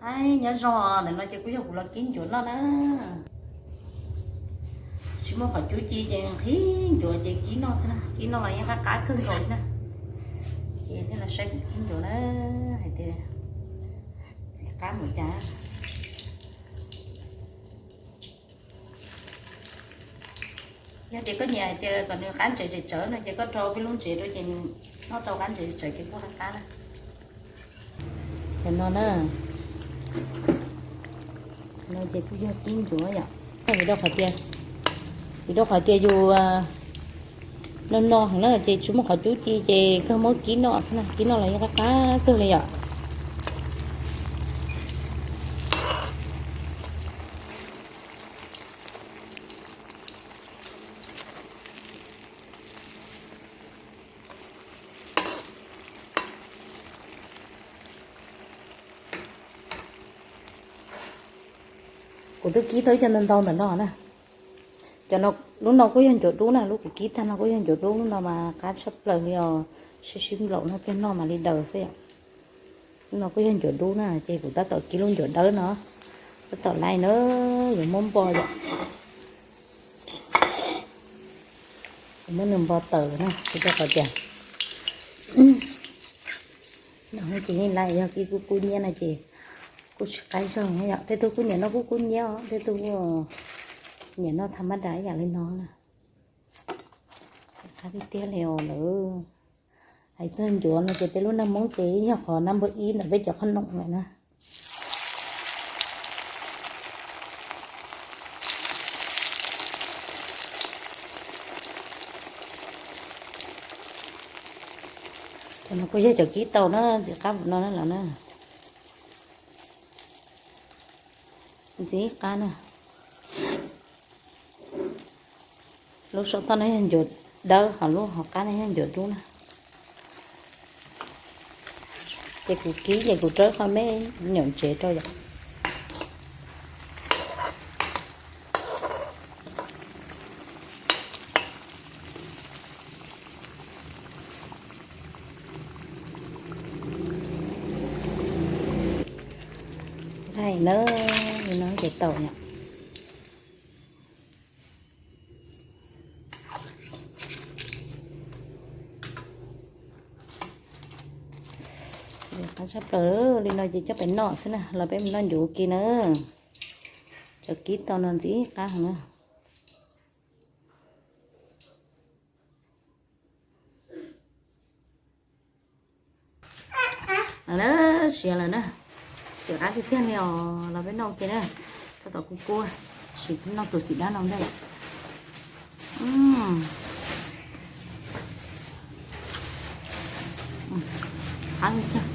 Nyob zoo, ntawm no ces kuj yog kuv los kib ncuav noj na. Tsis muaj qhov cub ci ces nqhis ncuav ces kib noj xwb na, kib noj los yeej qab qab kawg nkaus li na. Ces nej los saib kuv kib ncuav na, hais tias ntxim qab npaum cas. Yog tias koj nyiam hais tias kom nws qab ntsev tsawv tsawv no ces koj rau peb lub ntsev rau ces nws noj tau qab ntsev tsawv ces kuj qab qab na. Cov no na, no ces kuj yog kib ncuav yom. Vim rau qhov tias, vim rau qhov tias yus no no heev na ces tsis muaj qhov cub ci ces kawg muab kib noj xwb na, kib noj los yeej qab qab kawg li yom. Kuv twb kib tau ib co ntau ntau ntawm no na. Cov no, lub no kuj yog ncuav dub na, lub kuv kib tag no kuj yog ncuav dub, lub no mas qab tshaj plaws li os, sib sib nplaum no pliag noj mas li daws xwb yom. Lub no kuj yog ncuav dub na, ces kuv tab tom kib lub ncuav dawb no, tab tom laij na, yuav muab npo yom. Kuv muab nws npo tawm na, kuv rau qhov tias no ces yeej laij, yog kib kub kub nyiab no ces kuj tsis qaib zog yom. Tej tug kuj nyiam noj kub kub nyiab os, tej tug kuj nyiam noj tha mab dam ib yam li no na. Qab tiag tiag li os lawm. Hais txog ncuav no ces peb lub neej Hmoob ces yog qhov nab npawb ib ntawm peb cov qhob noom lawm na. Cov no kuj yog cov kib tau na, ntxim qab no na los na. Ntxim qab na. Lub saum toj no yog ncuav dawb, ho lub hauv qab no yog ncuav dub na. Ces kuv kib ces kuv rau qhov me nyuam ntsev rau yom. Laij na, li no ces tau yom. Qab tshaj plaws, li no ces coj pem noj xwb na, los peb mus noj ncuav ua ke na. Cov kib tau no ntxim qab heev na. Siav lawm na, ntxim qab tiag tiag li os, los peb noj ua ke na. Tab tom kub kub, sim noj tus xim dab no ntej. Qab li tiag.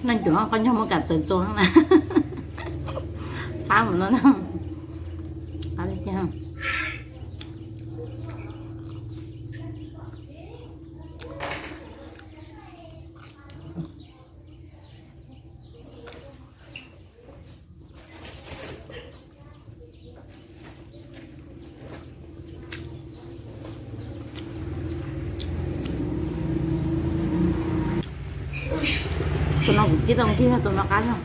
Noj ncuav qoj nyuag muab kam txawv txua na. Qab mus no na. Qab li cas. Tus no kuv kib tau nqig, tus no qab no.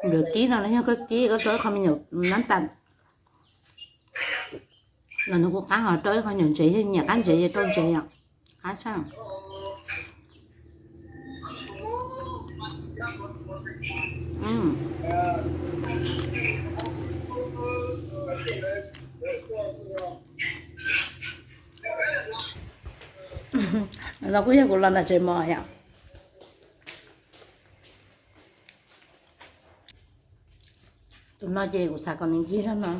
Ntawm kib no yog koj kib koj rau ib qho me nyuam nab tas los nws kuj qab, ho rau ib qho nyuam ntsev, yog nyiam qab ntsev ces rau ntsev yom. Qab tshaj. No kuj yog kuv los nram tsev mos yom. Tus no ces kuv xav kom nws nkig zog no.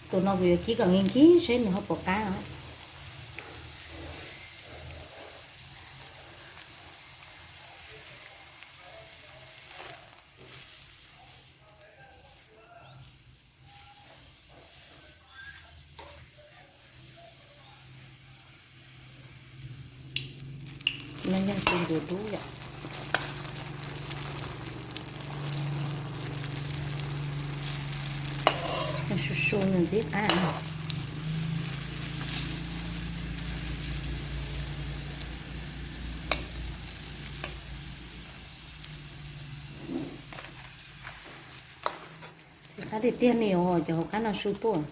Tus no kuv yuav kib kom nkig nkig seb nws ho puas qab os. No yog tus ncuav dub yom. Su su nws ntxim qab. Ntxim qab tiag tiag li os, cov hauv qab no su tuaj.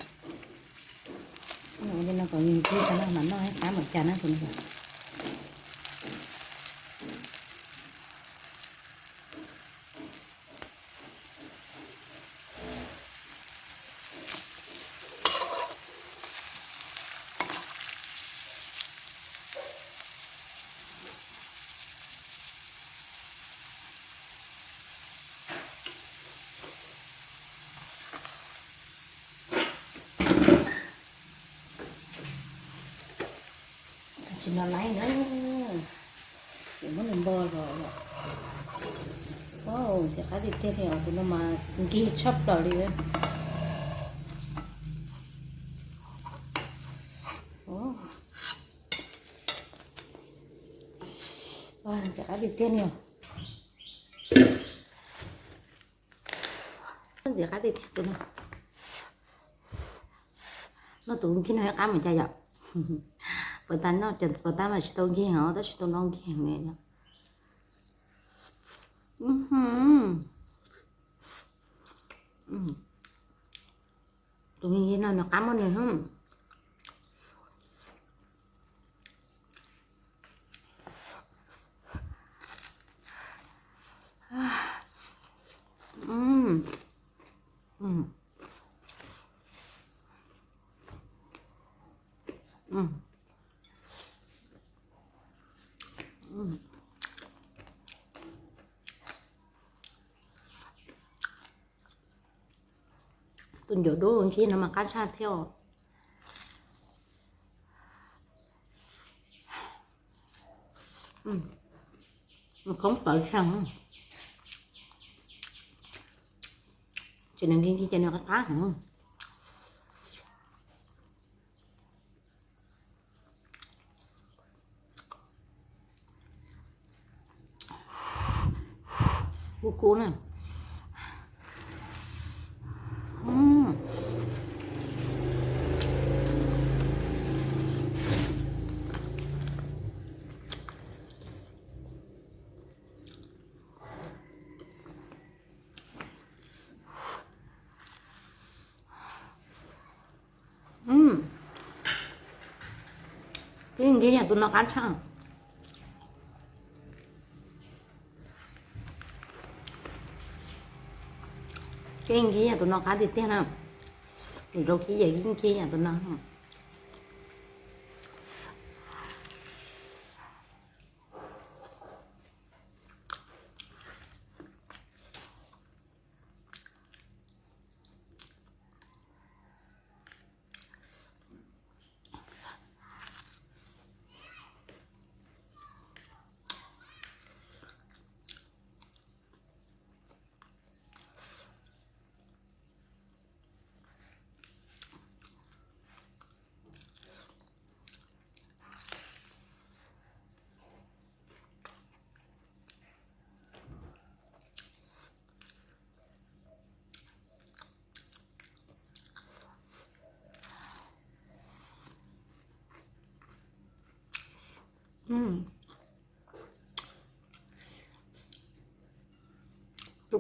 Ua li no kom nws nkig tag no mam noj, qab npaum cas na tus no. Tam sim no laib na, ces muab nws npo los. Ntxim qab tiag tiag li os, tus no mas nkig tshaj plaws li. Ntxim qab tiag tiag li os. Ntxim qab tiag tiag tus no. Noj tus nkig no qab mus cas yom. Puas tas noj, puas tas mas tsis tau nkig heev, tab sis tus no nkig heev li. Tus nkig no nws qab muaj nws. Tus ncuav dub nkig no mas qab tshaj thiab os. Khoob plawv tshaj. Ces nws nkig nkig ces nws qab qab heev. Kub kub na. Kib nkig yog tus no qab tshaj. Kib nkig yog tus no qab tiag tiag na. Tus zaub kib yog kib nkig yog tus no.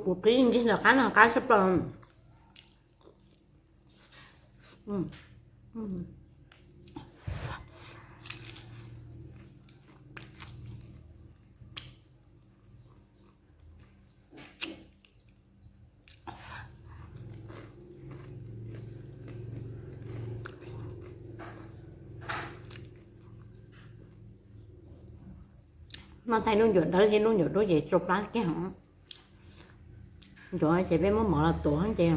Kuv qhib ntsig ntawm qab no qab tshaj plaws. Noj tag ib lub ncuav dawb thiab ib lub ncuav dub ces tsau plab kiag heev. Ncuav ces peb muab mov los tuav ces,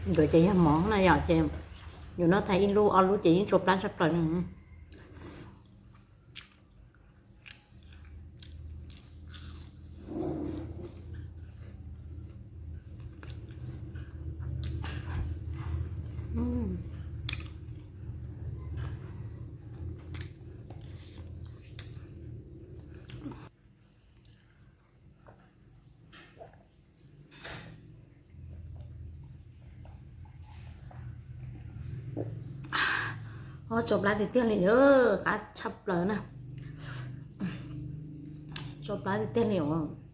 ncuav ces yog mov na yom, ces yus noj tag ib lub ob lub ces yeej tsau plab tshaj plaws. Tsau plab tiag tiag li, qab tshaj plaws na. Tsau plab tiag tiag li os.